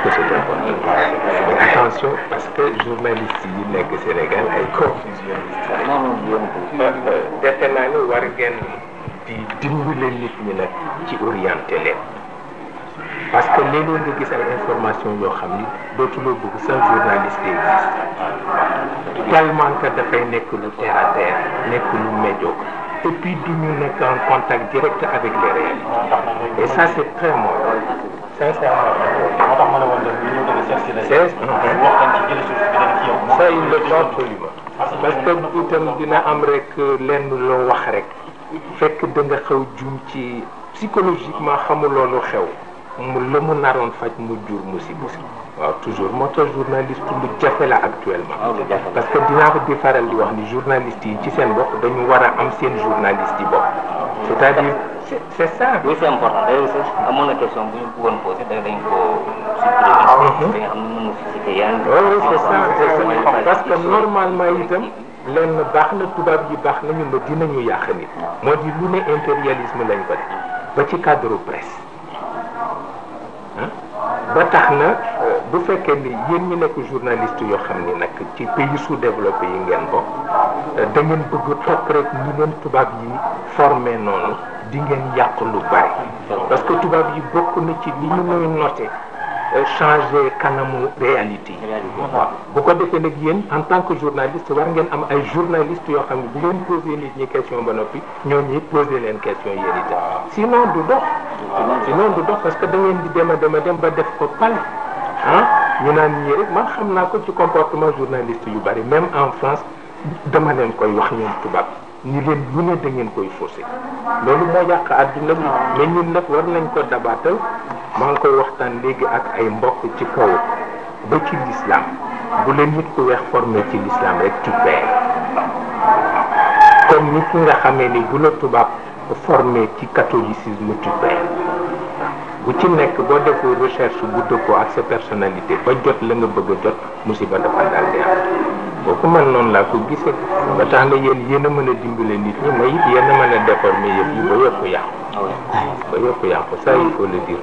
que c'est important. Mais attention parce que journalistes yi nekk Sénégal ay confusionnistes defe naa ni war ngeen di dimbale nit ñi nag ci orienté leen parce que léeg-léeg nga gis ay information yoo xam ni dootuloo bëgg sa journaliste existe tellement que dafay nekk lu terre à terre nekk lu médiocre et puis du ñu nekk en contact direct avec les réalités et ça c'est très mauvais sincèrement. Ça il le faut absolument parce que itam dina am rek lenn loo wax rek fekk da nga xew juum ci psychologiquement xamuloo lu xew mu la mu naroon faj mu jur musiba waaw toujours moo tax journaliste lu jafe la actuellement parce que dinaa ko di faral di wax ni journaliste yi ci seen bopp dañu war a am seen journaliste yi bopp c'est-à-dire c'est ça. Oui, c'est important d'ailleurs amoon na question bu ñu bëggoon posé dañ ko supprimer. nga xam ne mën na susciter yenn. oui c'est ça parce que normalement itam lenn baax na tubaab yi baax nañu ma dinañu yàq nit moo di lu ne impérialisme lañ ko def ba ci cadre presse ba tax na bu fekkee ni yéen ñi nekk journaliste yoo xam ni nag ci pays sous-développé yi ngeen bokk da ngeen bëgg topp rek ñi leen tubaab yi formé noonu di ngeen yàq lu bari parce que tubaab yi bokk na ci li ñu muy noté changer kanamu réalité yi waaw bu ko defee nag yéen en tant que journaliste war ngeen am ay journaliste yoo xam ne bu ngeen posé nit ñi question ba noppi ñooñu posé leen question yéen itam sinon du dox parce que da ngeen di dem ba def ko pal ñu naan ñii rek man xam naa ko ci comportement journaliste yu bari même en France dama leen koy wax ñoom tubaab ni leen lu ne da ngeen koy faussé loolu moo yàq àdduna bi mais ñun nag war nañ ko dabaatal maa ngi koy waxtaan léegi ak ay mbokk ci kaw ba ci l'islam bu leen nit ku weex formé ci l'islam rek tu perds comme nit ki nga xamee ni bu la tubaab formé ci catholicisme tu perds bu ci nekk boo defee recherche bu dëppoo ak sa personnalité ba jot la nga bëgg a jot musiba dafa daal di am booku man noonu laa ko gisee ba tax na yéen a mën a dimbale nit ñi mais it yéen a mën a déformer yëpp yi ba yëpp yàqu ça il faut le dire